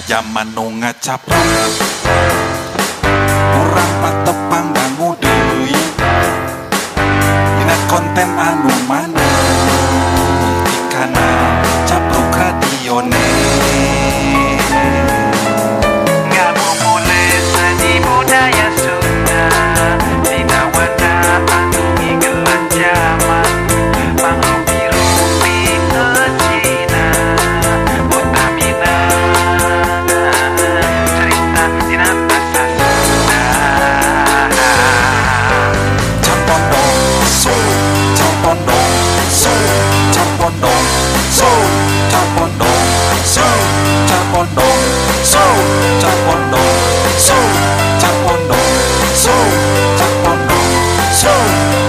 Jaman nu ngacapruk, urang patepang dangu deui dina konten anu maneh di kanal Capruk Radio Net. Ngabubulit seni budaya Sunda dina wadah anu ngigelan jaman mangrupi-rupi Cina utamina cerita dina basa Sunda. Carpondong so, carpondong so, carpondong so, carpondong so, carpondong so, carpondong so, carpondong so, carpondong so,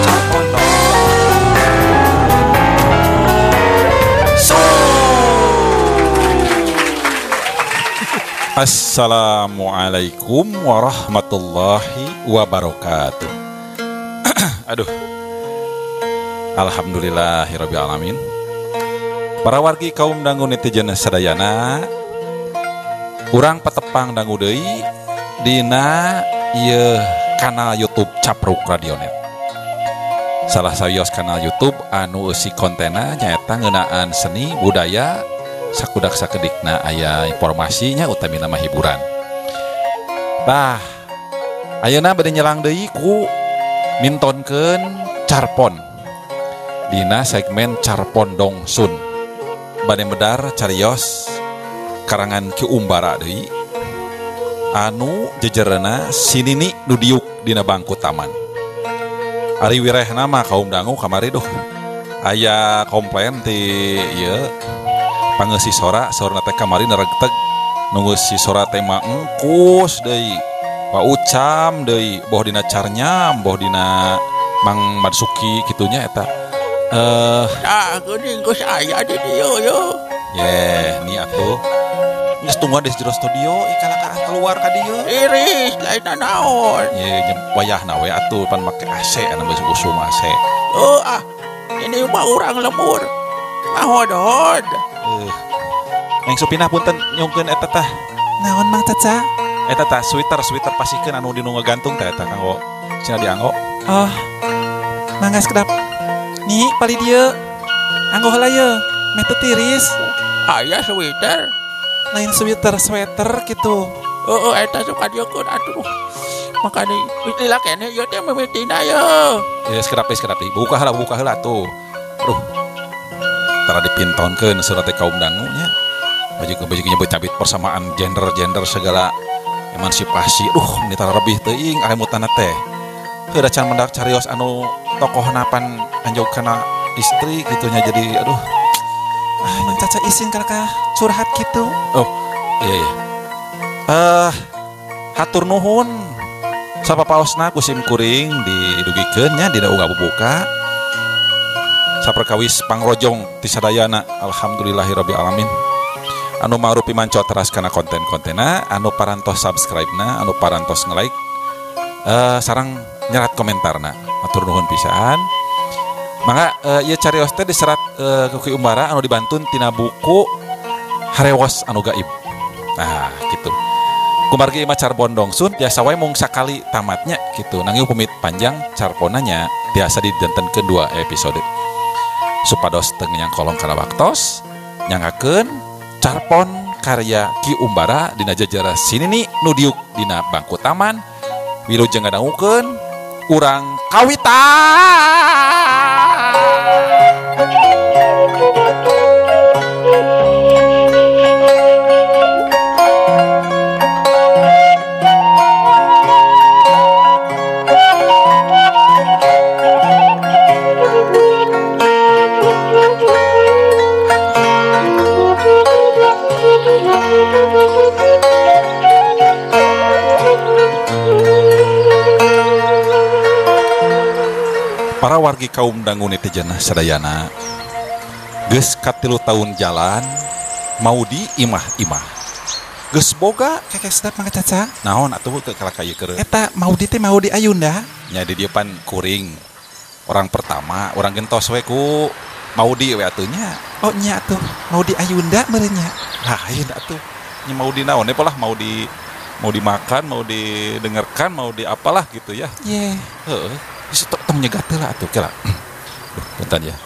carpondong so. Assalamualaikum warahmatullahi wabarakatuh. Aduh. Alhamdulillahirabbil alamin. Para wargi kaum dangu netizen sadayana, urang patepang dangu deui dina ieu kanal YouTube Capruk Radionet. Salah sawios kanal YouTube anu eusi kontena nyaeta ngeunaan seni budaya sakudak sakedikna aya informasinya utamina mah hiburan. Tah, ayeuna bade nyelang deui ku mintonkeun carpon dina segmen Carpon Dongsun. Bade medar carios karangan Ki Umbara deui anu jejerena sinini nu diuk dina bangku taman. Ari wirehna mah kaum dangu kamari duh aya komplain ti ieu pangeusi sora, saurna teh kamari neregteg nunggu si sora teh mah engkus deui, Pak Ucam deui, boh dina Carnyam, boh dina Mang Marsuki kitunya eta. Tah geuning geus aya di dieu ye. Yeh, ni atuh. Geus tungguan di jero studio, ikalakah keluar ka dieu. Iris lain naon. Ye, wayahna we atuh pan make AC anu geus usum AC. Oh ah, ini mah urang lembur. Ngahodod. Neng Supinah punten nyungkeun eta tah. Naon Mang Caca? Eta tah sweater pasikeun anu dinu ngagantung teh eta kanggo cenah dianggo. Oh. Mangga sekedap. Nih pali dieu. Anggo heula ye, meh teu tiris. Aya sweater. Lain sweater, sweater kitu. Heeh, eta suka dieukeun atuh. Makane lila keneh ieu teh mimitina ye. Ya sekedap deui. Buka heula atuh. Aduh. Tara dipintonkeun surat teh kaum dangu nya. Baju nyebut cabit persamaan gender-gender segala emansipasi. Duh, ini tara lebih teuing alemutana teh. Heuh da can mendak carios anu tokohna pan anjog kana istri gitunya jadi aduh. Ah, Mang Caca isin kalakah curhat gitu. Oh, iya. Hatur nuhun sapapaosna ku sim kuring didugikeun nya dina unggal bubuka. Saperkawis pangrojong ti sadayana alhamdulillahirabbil alamin. Anu marupi manco teras kana konten-kontena, anu parantos subscribe-na, anu parantos nge-like, sareng nyerat komentarna. Hatur nuhun pisan. Mangga ieu carios teh diserat ku Ki Umbara anu dibantun tina buku Harewos anu gaib. Nah, gitu. Kumargi imah Carbon Dongsun biasa wae mung sakali tamatnya gitu. Nanging upami panjang carpona nya biasa didantenkeun 2 episode. Supados teu nyangkolong kana waktos, nyangakeun carpon karya Ki Umbara dina jajara sinini nu diuk dina bangku taman. Wilujeng ngadangukeun urang kawitan. Para wargi kaum dangu netizen sadayana, geus 3 tahun jalan mau di imah-imah. Geus boga Kakek sedap Mang Caca. Naon atuh ke kalaka ieu keur. Eta Maudi teh Maudi Ayunda. Nya di dieu pan kuring. Orang pertama, orang gentos we ku Maudi we atuh nya. Oh nya atuh, Maudi Ayunda meureun nya. Lain atuh. Nya mau di naon lah, mau di mau dimakan, mau didengarkan, mau di apalah gitu ya. Ye. Heeh. Geus tong nyegat heula atuh kela. Duh, punten ya.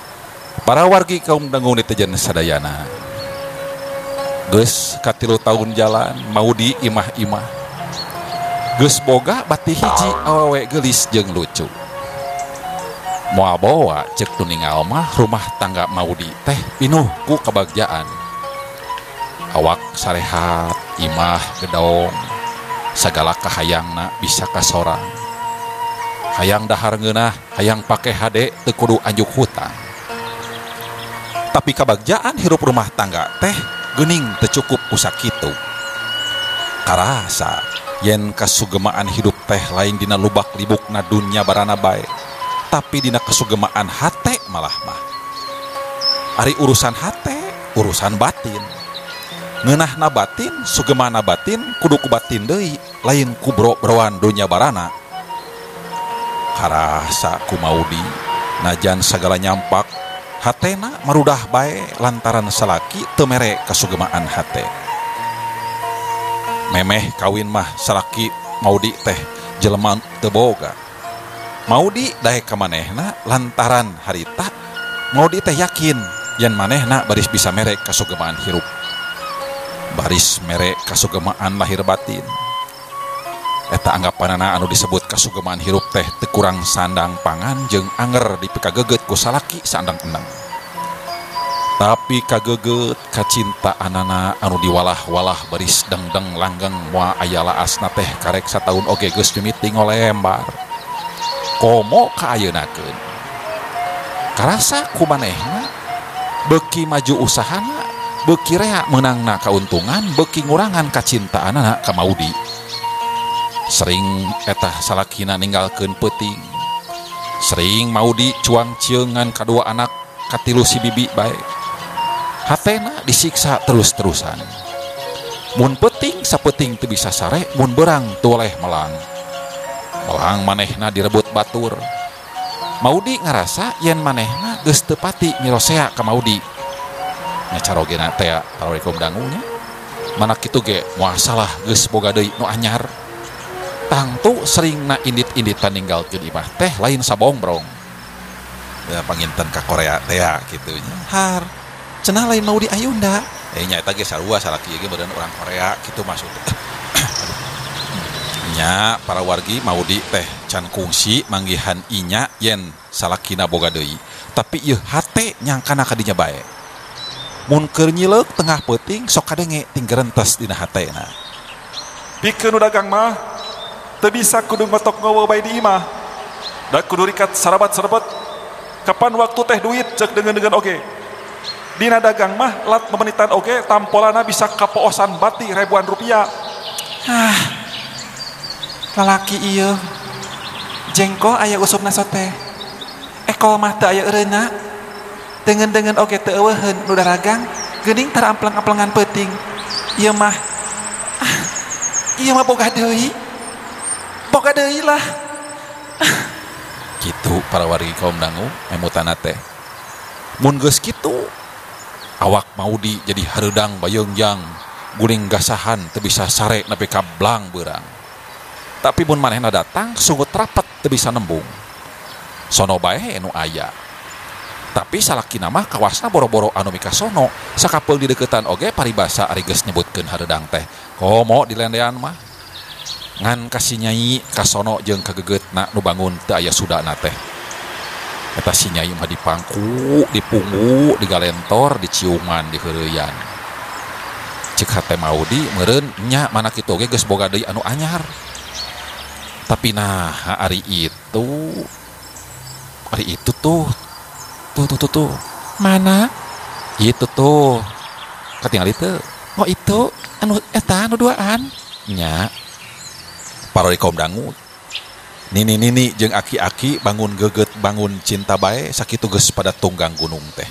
Para wargi kaum dangu netizen sadayana. Geus katilu tahun jalan mau di imah-imah. Geus boga bati hiji awewe geulis jeung lucu. Moal bawa cek nu ningal mah rumah tangga Maudi teh pinuh ku kebagjaan. Awak sarehat, imah gedong, sagala kahayangna bisa kasorang. Hayang dahar ngeunah, hayang pake hade teu kudu anjuk hutang. Tapi kabagjaan hirup rumah tangga teh geuning teu cukup ku sakitu. Karasa yen kasugemaan hidup teh lain dina lubak-libukna dunya barana bae, tapi dina kasugemaan hate malah mah. Ari urusan hate, urusan batin. Ngeunahna batin, sugemana batin, kudu ku batin deui, lain ku bro-broan dunya barana. Karasa ku Maudi, najan sagala nyampak, hatena marudah bae lantaran salaki teu mere kasugemaan hate. Memeh kawin mah salaki Maudi teh jelema teu boga. Maudi daek ka manehna lantaran harita Maudi teh yakin yen manehna baris bisa mere kasugemaan hirup. Baris mere kasugemaan lahir batin. Eta anggapanana anu disebut kasugemaan hirup teh teu kurang sandang pangan jeung anger dipikageget ku salaki sandang eneng. Tapi kageget kacintaanana anu diwalah-walah baris dengdeng langgeng moal aya laasna teh karek sataun oge geus mimiti ngolembar. Komo ka ayeunakeun. Karasa ku manehna beuki maju usahana, beuki rea meunangna kauntungan, beuki ngurangan kacintaanana ka Maudi. Sering eta salakina ninggalkeun peuting. Sering Maudi cuang cieungan kadua anak katilu si bibi bae. Hatena disiksa terus-terusan. Mun peuting sapeuting teu bisa sare, mun beurang teu oleh melang. Melang manehna direbut batur. Maudi ngarasa yen manehna geus teu pati mirosea ka Maudi. Nya carogena teh parwarikum dangunya. Mana kitu ge moal salah geus boga deui nu anyar. Tangtu seringna indit-inditan ninggalkeun imah teh lain sabongbrong. Ya panginten ka Korea teh kitu nya. Har, cenah lain Maudi Ayunda. Nya eta ge sarua salaki ge badan urang Korea kitu maksud. Nya para wargi Maudi teh can kungsi manggihan inya yen salakina boga deui. Tapi ieu hate nyangkana ka dinya bae. Mun keur nyileuk tengah peuting sok kadenge tinggerentes dina hatena. Pikeun nu dagang mah teu bisa kudu ngotok ngowe bae di imah. Da kudu rikat sarabat-sarabat. Kapan waktu teh duit cek dengan-dengan oge. Dina dagang mah lat memenitan oge tampolana bisa kapoosan bati ribuan rupiah. Ah, lalaki ieu jengkol aya usupna sote. Ekol mah teu aya eureuna. Dengan-dengan oge teu eueuheun nu daragang geuning tara amplang-amplangan peuting. Ieu mah ah, ieu mah boga deui. Boga deui lah. Kitu para wargi kaum dangu emutana teh. Mun geus kitu awak Maudi jadi hareudang bayeungjang, guling gasahan teu bisa sare nepi ka blang beurang. Tapi mun manehna datang sungguh rapat teu bisa nembung. Sono bae nu aya. Tapi salakina mah kawasna boro-boro anu mikasono, sakapeung di deukeutan oge paribasa ari geus nyebutkeun hareudang teh. Komo dilendean mah. Ngan ka si nyai kasono jeung kagegetna nu bangun teu aya sudana teh. Eta si nyai mah dipangku, dipunggu, digalentor, diciuman, diheureuyaan. Cek hate Maudi meureun nya mana kitu oge geus boga deui anu anyar. Tapi nah ari itu tuh tuh tuh tuh tuh. Mana? Itu tuh. Katingali teu. Oh itu anu eta anu duaan. Nya. Parori kaum dangu. Nini-nini jeung aki-aki bangun geget bangun cinta bae sakitu geus pada tunggang gunung teh.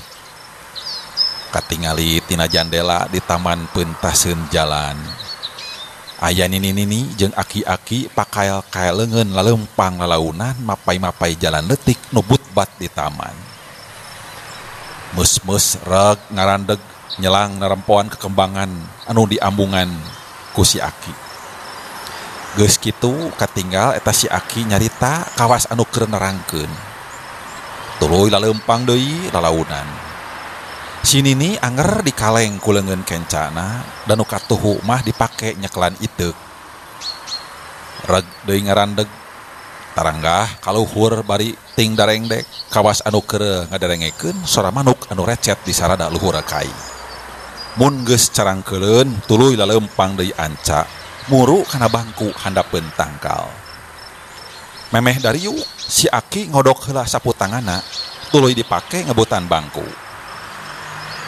Katingali tina jandela di taman peuntaseun jalan. Aya nini-nini jeung aki-aki pakael-kael leungeun laleumpang lalaunan mapai-mapai jalan leutik nu butbat di taman. Meus-meus reg ngarandeg Nyelang narempoan kekembangan anu diambungan ku si Aki. Geus kitu katinggal eta si Aki nyarita kawas anu keur nerangkeun. Tuluy laleumpang deui lalaunan. Si Nini anger dikaleng ku leungeun kencana dan nu katuhu mah dipake nyekelan iteuk. Reg deui ngarandeg taranggah kaluhur bari ting darengdek kawas anu keur ngadarengekeun sora manuk anu recet di sarada luhur kai. Mun geus carangkeuleun tuluy laleumpang deui anca muru kana bangku handapeun tangkal. Memeh dariuk si Aki ngodok heula sapu tanganna tuluy dipake ngebutan bangku.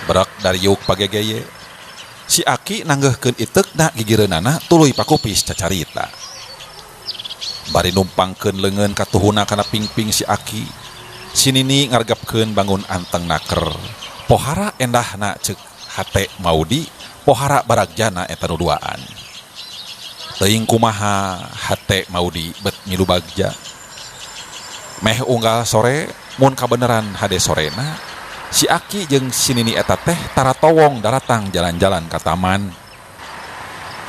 Brek dariuk pagegeye. Si Aki nanggeuhkeun iteukna gigireunana tuluy pakupis cacarita. Bari numpangkeun leungeun katuhuna kana pingping si Aki. Si Nini ngargapkeun bangun anteng naker. Pohara endahna ceuk hate Maudi, pohara baragjana eta nu duaan. Teuing kumaha hate Maudi bet milu bagja. Meh unggal sore mun kabeneran hade sorena, si Aki jeung si Nini eta teh tara towong daratang jalan-jalan ka taman.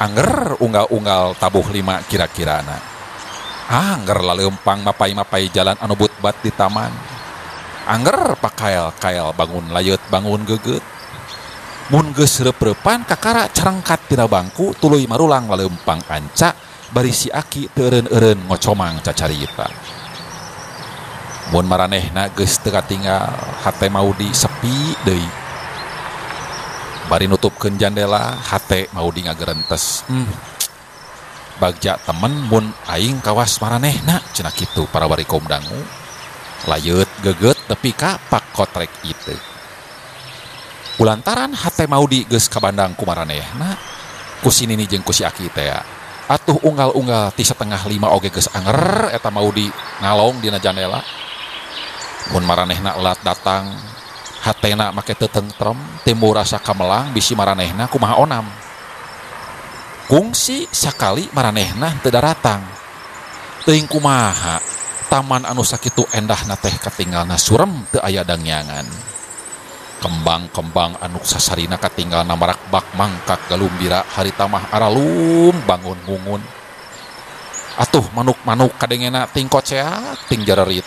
Angger unggal-unggal tabuh lima kira-kirana. Angger laleumpang mapai-mapai jalan anu butbat di taman. Angger pakael-kael bangun layeut bangun geget. Mun geus reup-reupan kakara carengkat tina bangku tuluy marulang laleumpang anca bari si Aki teu eureun-eureun ngocomang cacarita. Mun maranehna geus teu katinggal hate Maudi sepi deui. Bari nutupkeun jandela hate Maudi ngagerentes. Bagja temen mun aing kawas maranehna cenah kitu para wari kaum dangu. Layeut geget tepi ka pakotrek ieu. Kulantaran hate Maudi geus kabandang ku maranehna ku si Nini jeung ku si Aki teh. Atuh unggal-unggal ti 4:30 oge geus anger eta Maudi ngalong dina jandela. Mun maranehna elat datang hatena make teu tentrem timbul rasa kamelang bisi maranehna kumaha onam. Kungsi sakali maranehna teu daratang. Teuing kumaha taman anu sakitu endahna teh katinggalna surem teu aya dangyangan. Kembang-kembang anu sasarina katinggalna marakbak mangkak galumbira harita mah aralum bangun ngungun. Atuh manuk-manuk kadengena ting koceak ting jarerit.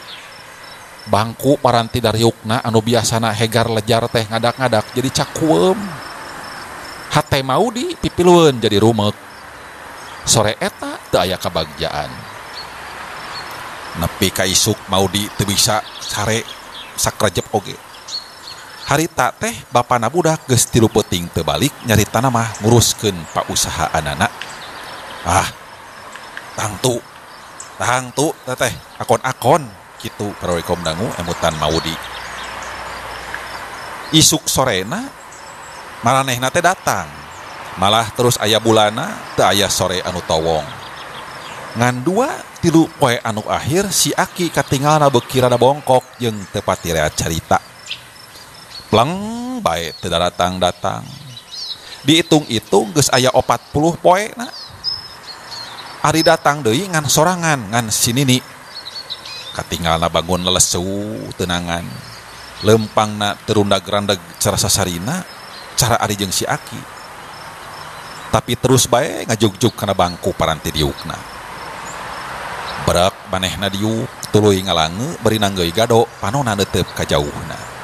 Bangku paranti dariukna anu biasana hegar lejar teh ngadak-ngadak jadi cakueum. Hate Maudi pipilueun jadi rumek. Sore eta teu aya kabagjaan. Nepi ka isuk Maudi teu bisa sare sakrejep oge. Harita teh bapana budak geus 3 peuting teu balik nyaritana mah nguruskeun pausahaanana. Ah, tangtu teteh akon-akon kitu parawekom dangu emutan Maudi. Isuk sorena maranehna teh datang. Malah terus aya bulana teu aya sore anu towong. Ngan 2-3 poe anu akhir si Aki katinggalna beuki rada bongkok jeung teu patirea carita. Pleng bae teu daratang-datang. Diitung-itung geus aya 40 poe na. Ari datang deui ngan sorangan ngan si Nini. Katinggalna bangun lelesu tenangan. Lempangna terundag-randeg cara sasarina, cara ari jeung si Aki. Tapi terus bae ngajugjug kana bangku paranti diukna. Brek manehna diuk tuluy ngalange bari nanggeui gado panona neuteup ka jauhna.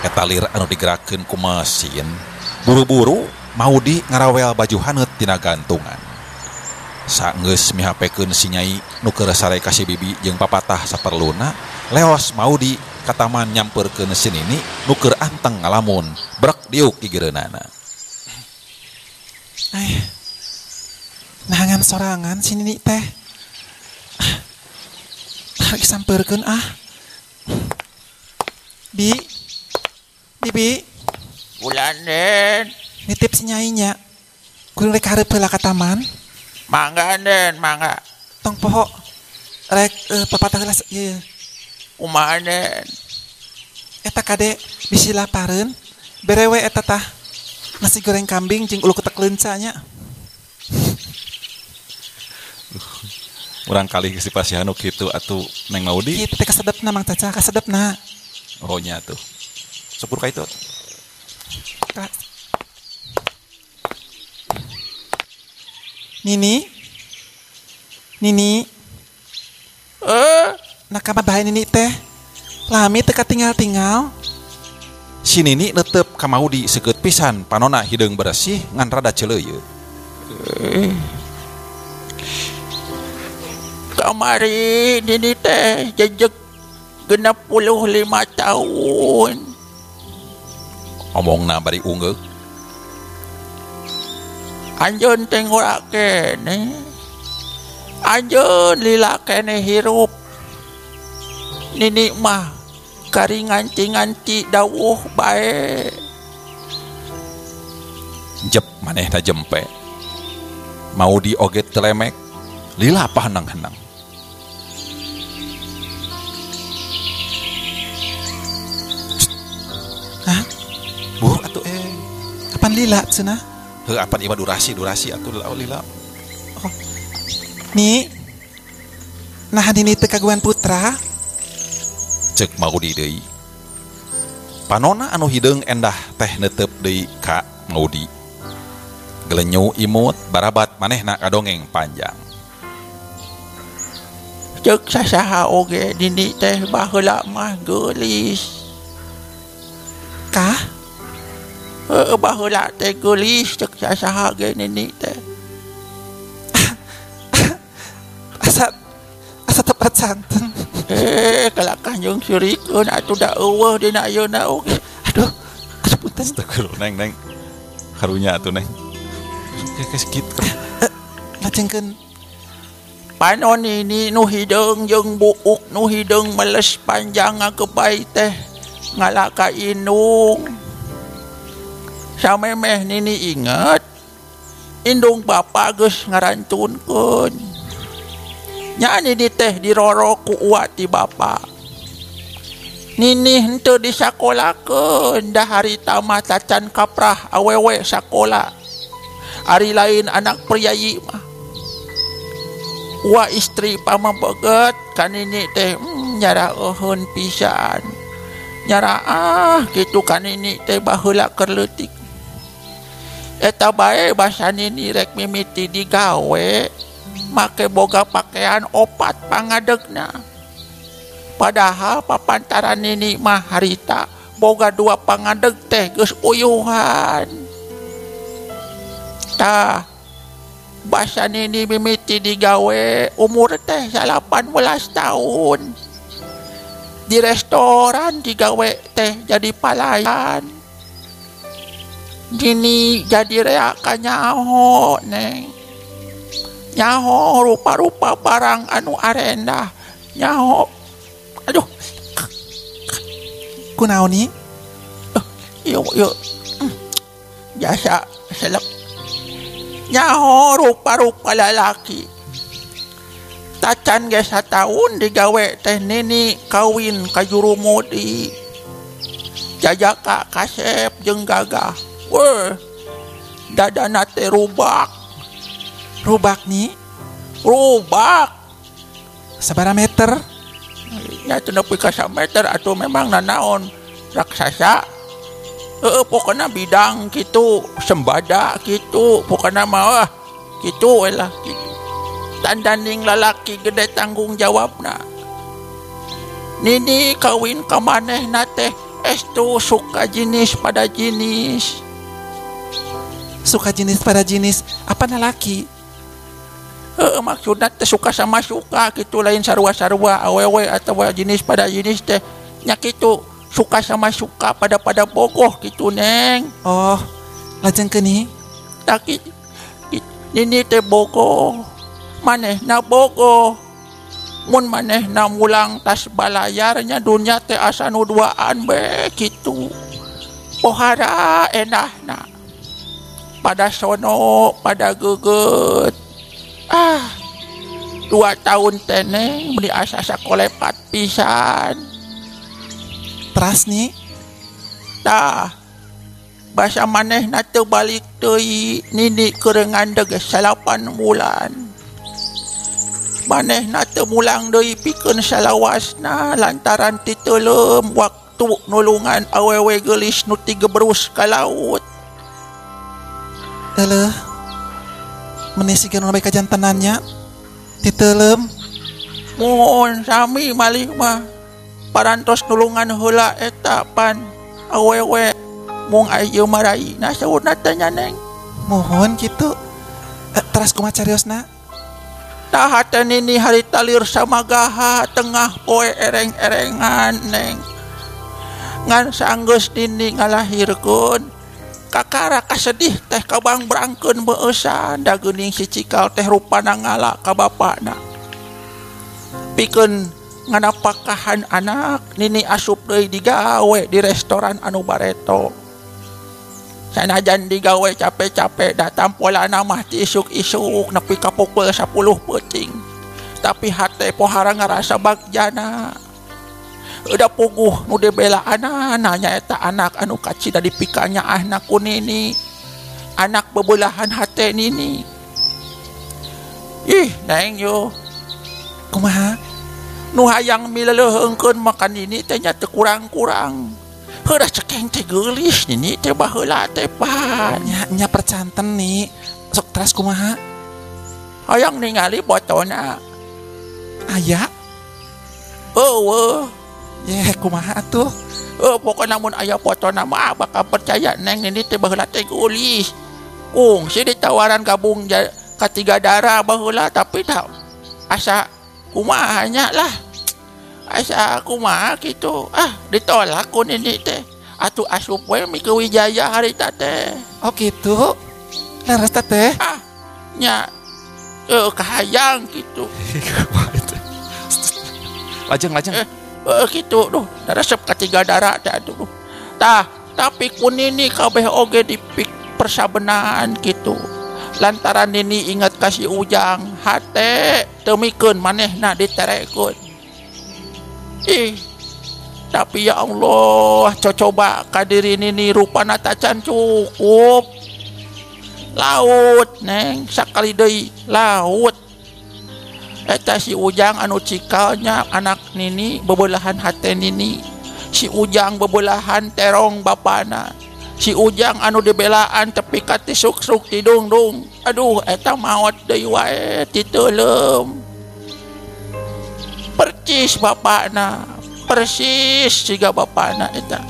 Eta lir anu digerakkeun ku mesin, buru-buru Maudi ngarawel baju haneut tina gantungan. Saenggeus mihapekeun si nyai nu keur sare ka si bibi jeung papatah saperluna, leos Maudi ka taman nyampeurkeun si Nini nu keur anteng ngalamun, brek diuk gigireunana. Ay, nahangan sorangan si Nini teh. Rek sampeurkeun ah. Bi, Bibi. Ulah, Den. Nitip si nyainya. Kuring rek hareup heula ka taman. Mangga, Den, mangga. Tong poho rek papatah heula ieu. Kumaha, Den? Eta kade bisi lapareun, bere we eta tah. Nasi goreng kambing jeung ulu ketek leunca nya. Urang kali geus dipasihan nu kitu atuh Neng Maudi. Kitu teh kasedepna Mang Caca, kasedepna. Oh nya atuh. Syukur ka itu. Nini? Nini? Nakama bae Nini teh. Lami teu katinggal-tinggal. Si Nini netep ka Maudi seukeut pisan panona hideung beresih ngan rada celeuyeuh. Kamari Nini teh jejeg 65 tahun. Omongna bari ungeuk. Anjeun teh ngora keneh. Anjeun lila keneh hirup. Nini mah kari nganti-nganti dawuh bae. Jep manehna jempe. Maudi oge telemek lila pahenang-henang. Hah? Buh atuh kapan lila cenah? Heuh apan ieu durasi atuh lila. Oh. Ni. Nah nini teu kaguan putra. Cek Maudi deui. Panona anu hideung endah teh neuteup deui ka Maudi. Gelenyu imut barabat manehna kadongeng panjang. Cek sasaha oge nini teh baheula mah geulis. Kah? Heuh baheula teh geulis cek sasaha ge nini teh. Asa teu percanten. Kalakah jeung sirikeun atuh da eueuh dina ayeuna oge. Aduh, aduh punten. Astagfirullah, Neng, Neng. Karunya atuh, Neng. Kayak kitu. Lajengkeun panon ini nu hideung jeung buuk nu hideung meles panjang ngagebay teh ngalaka indung. Samemeh nini inget indung bapa geus ngarantunkeun. Nya nini teh diroro ku uwa ti bapa. Nini henteu disakolakeun da harita mah tacan kaprah awewe sakola. Ari lain anak priayi mah. Uwa istri pamabeget ka nini teh nyara euheun pisan. Nyara ah kitu ka nini teh baheula keur leutik. Eta bae basa nini rek mimiti digawe. Make boga pakaian opat pangadegna. Padahal papantaran nini mah harita boga 2 pangadeg teh geus uyuhan. Tah basa nini mimiti digawe umur teh 18 tahun. Di restoran digawe teh jadi palayan. Nini jadi rea kanyaho Neng. Nyaho rupa-rupa barang anu arendah. Nyaho. Aduh. Kunaon ni? Yuk, yuk. Jasa selek. Nyaho rupa-rupa lalaki. Tacan ge sataun digawe teh nini kawin ka juru modi. Jajaka kasep jeung gagah. Weh. Dadana teh rubak. Rubak nih? Rubak. Sabaraha meter? Ya teu nepi ka sameter atuh memang nanaon raksasa. Heeh pokona bidang kitu, sembada kitu, pokona mah kitu we lah kitu. Tandaning lalaki gede tanggung jawabna. Nini kawin ka manehna teh estu suka jenis pada jenis. Suka jenis pada jenis apa lalaki? Maksudna teh suka sama suka gitu lain sarua-sarua awewe atau jenis pada jenis teh nya kitu suka sama suka pada pada bogoh gitu Neng. Oh, lajengkeun ni? Tak nini teh bogoh. Manehna bogoh. Mun manehna mulang tas balayarnya dunya teh asa nu duaan be kitu. Pohara enahna. Pada sono, pada geget. Ah, 2 tahun teneng beli asa sakolepat pisan. Teras nih? Tah, basa manehna teu balik deui nini keur ngandeg 8 bulan. Manehna teu mulang deui pikeun salawasna lantaran titeuleum waktu waktu nulungan awewe geulis nu tigebrus ka laut. Eleuh. Meni siga nu bae kajantenannya. Titeuleum. Muhun sami malih mah. Parantos nulungan heula eta pan awewe mung ieu mah raina saurna teh nya Neng. Muhun kitu. Teras kumaha cariosna? Tah hate nini harita lieur samagaha tengah poe ereng-erengan Neng. Ngan sanggeus nini ngalahirkeun kakara kasedih teh kabangbrangkeun beueusan da geuning si cikal teh rupana ngala ka bapana. Pikeun nganapakahan anak nini asup deui digawe di restoran anu bareto. Sanajan digawe capek-capek da tampolana mah ti isuk-isuk nepi ka pukul 10 peuting. Tapi hate pohara ngarasa bagjana. Udah puguh nu dibelaanana nyaeta anak anu kacida dipikanyaahna ku nini. Anak bebelahan hate nini. Ih, Neng yo. Kumaha? Nu hayang mileleuheungkeun mah ka nini teh nya teu kurang-kurang. Heudah cekeng teh geulis nini teh baheula teh pan. Nya, nya percanten nih. Sok teras kumaha? Hayang ningali botona. Aya? Eueuh. Yeh, kumaha atuh? Pokona mun aya fotona mah bakal percaya Neng nini teh baheula teh geulis. Kungsi ditawaran gabung katiga darah baheula tapi tak asa kumaha nya lah. Asa kumaha kitu. Ah, ditolak ku nini teh. Atuh asup we Mika Wijaya harita teh. Oh kitu. Leres teh. Ah, nya kahayang kitu. Lajeng lajeng. Kitu duh, resep katiga darah teh atuh. Tah, tapi ku nini kabeh oge dipik persabenan kitu. Lantaran nini ingat ka si Ujang, hate teu mikeun manehna diterekeun. Ih, tapi ya Allah, cocoba ka diri nini rupana tacan cukup. Laut, Neng, sakali deui laut. Eta si Ujang anu cikalnya anak nini bebelahan hate nini. Si Ujang bebelahan terong bapana. Si Ujang anu dibelaan tepi ka ti suk-suk tidungdung. Aduh, eta maot deui wae titeuleum. Percis bapana, persis siga bapana eta.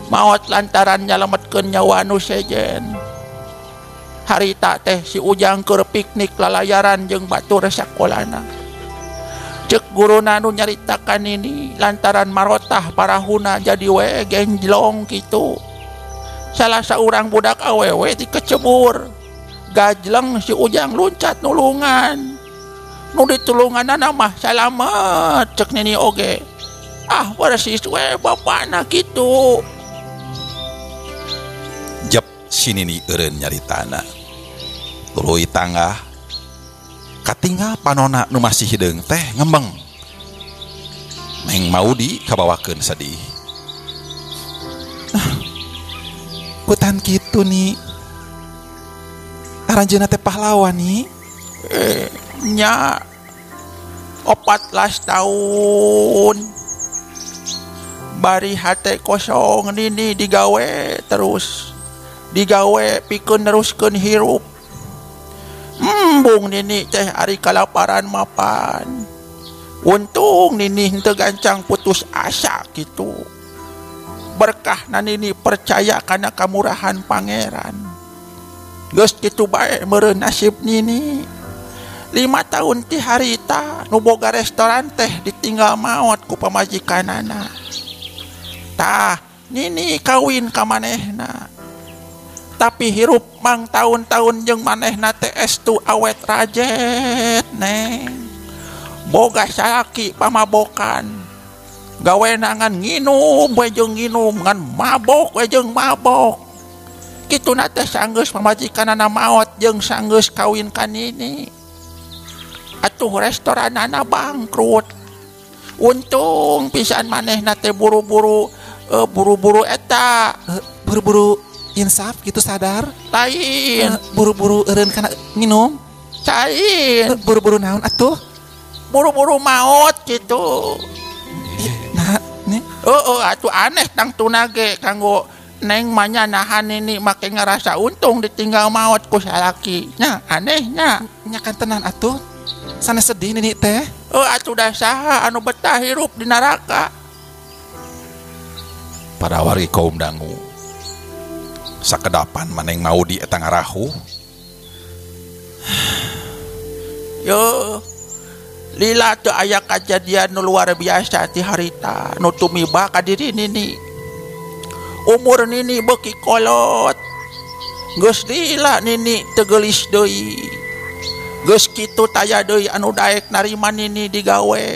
Maot lantaran nyalametkeun nyawa nu sejen. Harita teh si Ujang keur piknik lalayaran jeung batur sakolana. Ceuk guruna nu nyaritakan ini lantaran marotah parahuna jadi we genjlong kitu. Salah saurang budak awewe dikecebur. Gajleng si Ujang luncat nulungan. Nu ditulunganana mah salamet cek nini oge. Ah persis we bapana kitu. Jep si nini eureun nyaritana. Tuluy tanggah katinggal panona nu masih hideung teh ngembeng. Neng Maudi kabawakeun sedih. Kutan kitu nih. Aranjeunna teh pahlawan nih. Nya 14 tahun bari hate kosong nini digawe terus. Digawe pikeun neruskeun hirup. Embung nini teh ari kalaparan mapan. Untung nini henteu gancang putus asa kitu. Berkah na nini percaya kana kamurahan pangeran. Geus kitu bae meureun nasib nini. 5 tahun ti harita nu boga restoran teh ditinggal maot ku pamajikanana. Tah, nini kawin ka manehna. Tapi hirup mang tahun-tahun jeung manehna teh estu awet rajet Neng. Boga salaki pamabokan. Gawena ngan nginum we jeung nginum, ngan mabok we jeung mabok. Kituna teh sanggeus pamajikanana maot jeung sanggeus kawin ka nini. Atuh restoranana bangkrut. Untung pisan manehna teh buru-buru buru-buru eta, buru-buru insaf gitu sadar. Lain, buru-buru eureun kana minum. Lain, buru-buru naon atuh? Buru-buru maot gitu. Nah, nih. Oh, atuh aneh tangtuna ge kanggo neng manya nahan nini make ngerasa untung ditinggal maot ku salaki nya anehnya. Nya kan tenan atuh sanes sedih nini teh. Oh atuh dah saha anu betah hirup di neraka. Para wargi kaum dangu sakedapan maneng Maudi eta ngarahu. Yo lila teu aya kajadian nu luar biasa ti harita nu tumiba ka diri nini. Umur nini beuki kolot. Geus lila nini teu geulis deui. Geus kitu taya deui anu daek narima nini digawe.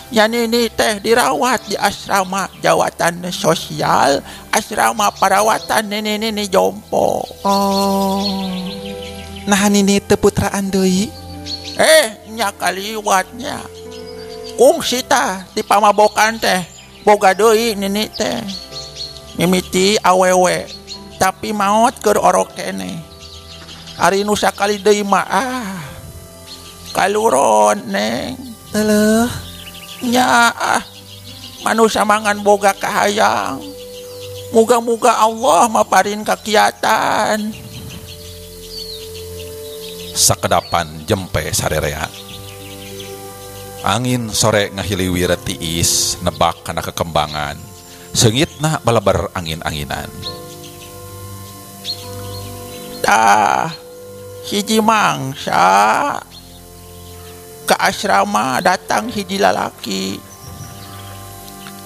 Nya nini teh dirawat di asrama jawatan sosial, asrama perawatan nini nini jompo. Oh. Nah nini teu putraan deui. Nya kaliwatnya. Kungsi tah di pamabokan teh boga deui nini teh. Mimiti awewe tapi maot keur orok keneh. Ari nu sakali deui mah ah. Kaluron neng. Eleuh. Nya ah manusia mangan boga kahayang. Muga-muga Allah maparin kakiatan. Sakedapan jempe sarerea. Angin sore ngahiliwir tiis nebak kana kekembangan. Seungitna baleber angin-anginan. Tah hiji mangsa ke asrama datang hiji lalaki.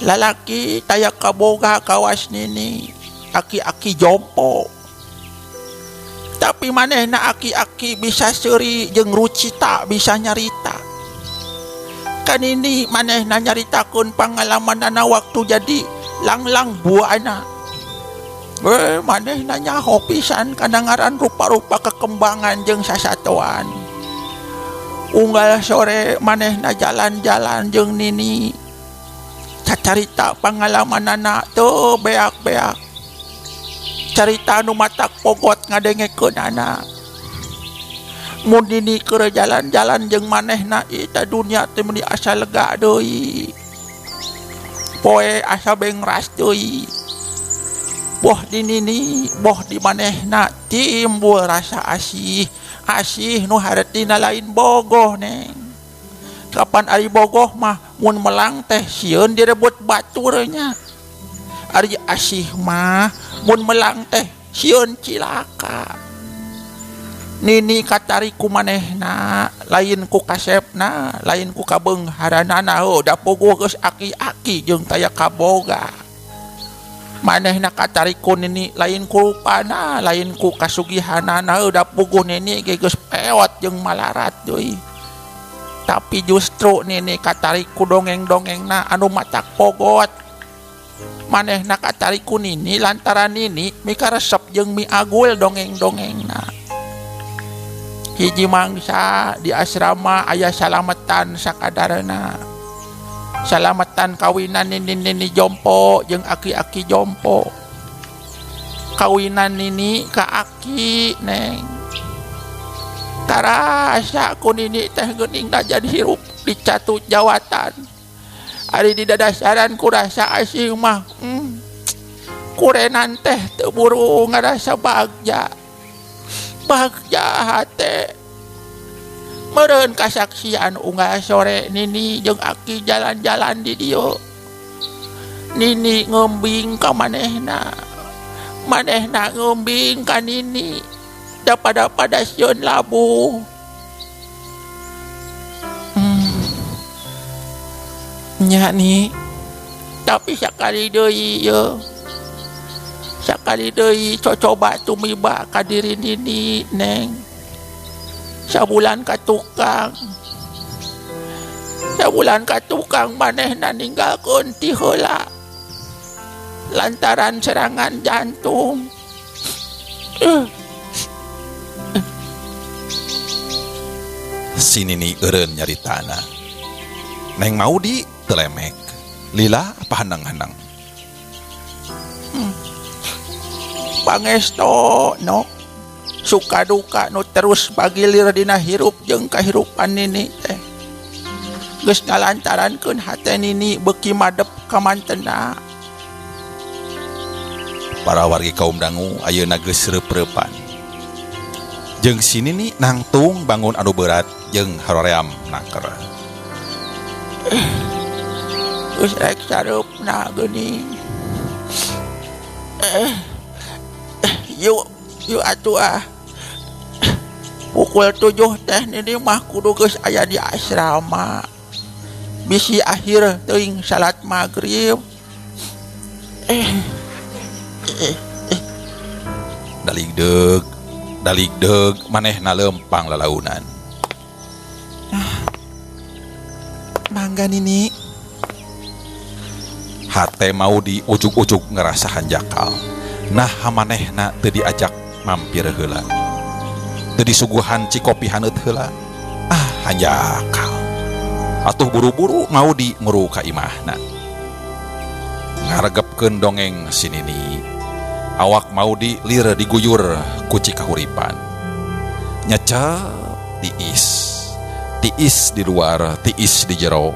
Lalaki taya kaboga kawas nini, aki-aki jompo. Tapi manehna aki-aki bisa seuri jeung rucita bisa nyarita. Kan ini manehna nyaritakeun pangalamanana waktu jadi langlang buana. Manehna nyaho pisan kana ngaran rupa-rupa kekembangan jeung sasatoan. Unggal sore manehna jalan-jalan jeung nini. Cacarita pangalamanana teu beak-beak. Carita nu matak pogot ngadengekeunana. Mun nini keur jalan-jalan jeung manehna eta dunia teh meuni asa lega deui. Poe asa bengras deui. Boh di nini, boh di manehna timbul rasa asih. Asih nu hartina lain bogoh neng. Kapan ari bogoh mah mun melang teh sieun direbut batur nya. Ari asih mah mun melang teh sieun cilaka. Nini katari ku manehna lain ku kasepna, lain ku kabeungharanana heuh da puguh geus aki-aki jeung taya kaboga. Manehna katari ku nini lain ku rupana, lain ku kasugihanana heuh da puguh nini ge geus peot jeung malarat deui. Tapi justru nini katari ku dongeng-dongengna anu matak pogot. Manehna katari ku nini lantaran nini mikaresep jeung miagul dongeng-dongengna. Hiji mangsa di asrama aya salametan sakadarna. Salametan kawinan nini-nini jompo jeung aki-aki jompo. Kawinan nini ka aki neng. Karasa ku nini teh geuning da jadi hirup dicatut jawatan. Ari di dadasaran ku rasa asing mah kurenan teh teu buru ngarasa bagja. Bagja hate. Meureun kasaksian unggal sore nini jeung aki jalan-jalan di dieu. Nini ngembing ka manehna. Manehna ngembing ka nini. Da pada-pada sieun labuh. Nya ni. Tapi sakali deui ye. Sakali deui cocoba tumiba ka diri nini neng. Sabulan ka tukang. Sabulan ka tukang manehna ninggalkeun ti heula. Lantaran serangan jantung. Si nini eureun nyaritana. Neng Maudi telemek. Lila apa hanang-hanang? Pangesto no suka duka nu terus bagilir dina hirup jeung kahirupan nini teh. Geus ngalantarankeun hate nini beuki madep ka mantena. Para wargi kaum dangu ayeuna geus reup-reupan. Jeung si nini nangtung bangun anu berat jeung haroream naker. Geus rek sareupna geuning. Yuk, yuk atuh ah. Pukul 7 teh nini mah kudu geus aya di asrama. Bisi akhir teuing salat maghrib. Daligdeug, daligdeug manehna lempang lalaunan. Mangga nini. Hate mau di ujug-ujug ngerasa hanjakal. Nah manehna teu diajak mampir heula. Teu disuguhan cikopi haneut heula. Ah hanjakal. Atuh buru-buru mau di nguru ka imahna. Ngaregepkeun dongeng si nini. Awak mau di lir diguyur ku cikahuripan. Nyecep tiis. Tiis di luar, tiis di jero.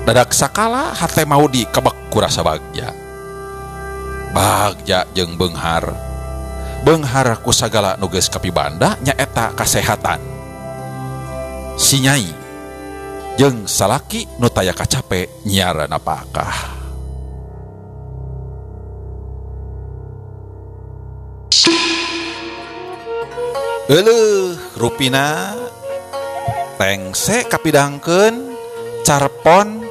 Dadak sakala hate mau di kebek ku rasa bagja. Bagja jeung beunghar. Beunghar ku sagala nu geus kapibanda nyaeta kasehatan. Si nyai jeung salaki nu taya kacape nyiar napakah. Euleuh rupina tengse kapidangkeun carpon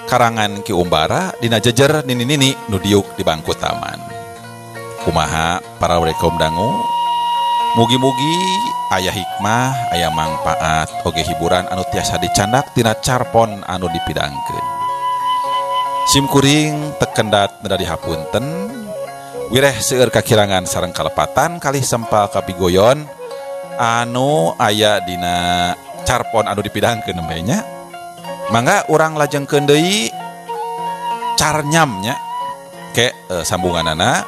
karangan Ki Umbara dina jejer nini-nini nu diuk di bangku taman. Kumaha para kaum dangu? Mugi-mugi aya hikmah, aya mangpaat, oge hiburan anu tiasa dicandak tina carpon anu dipidangkeun. Sim kuring tekendat neda dihapunten. Wireh seueur kakirangan sareng kalepatan kalih sempal kapigoyon anu aya dina carpon anu dipidangkeun nembe nya. Mangga urang lajengkeun deui carnyamnya ke sambunganana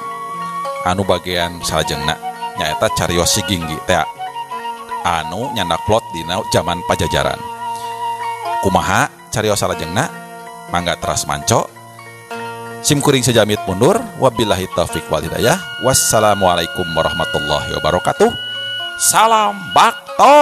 anu bagian salajengna nyaeta carios si Ginggi teh anu nyandak plot dina zaman Pajajaran. Kumaha carios salajengna? Mangga teras manco. Sim kuring sejamit mundur. Wabillahi taufik wal hidayah. Wassalamualaikum warahmatullahi wabarakatuh. Salam bakto.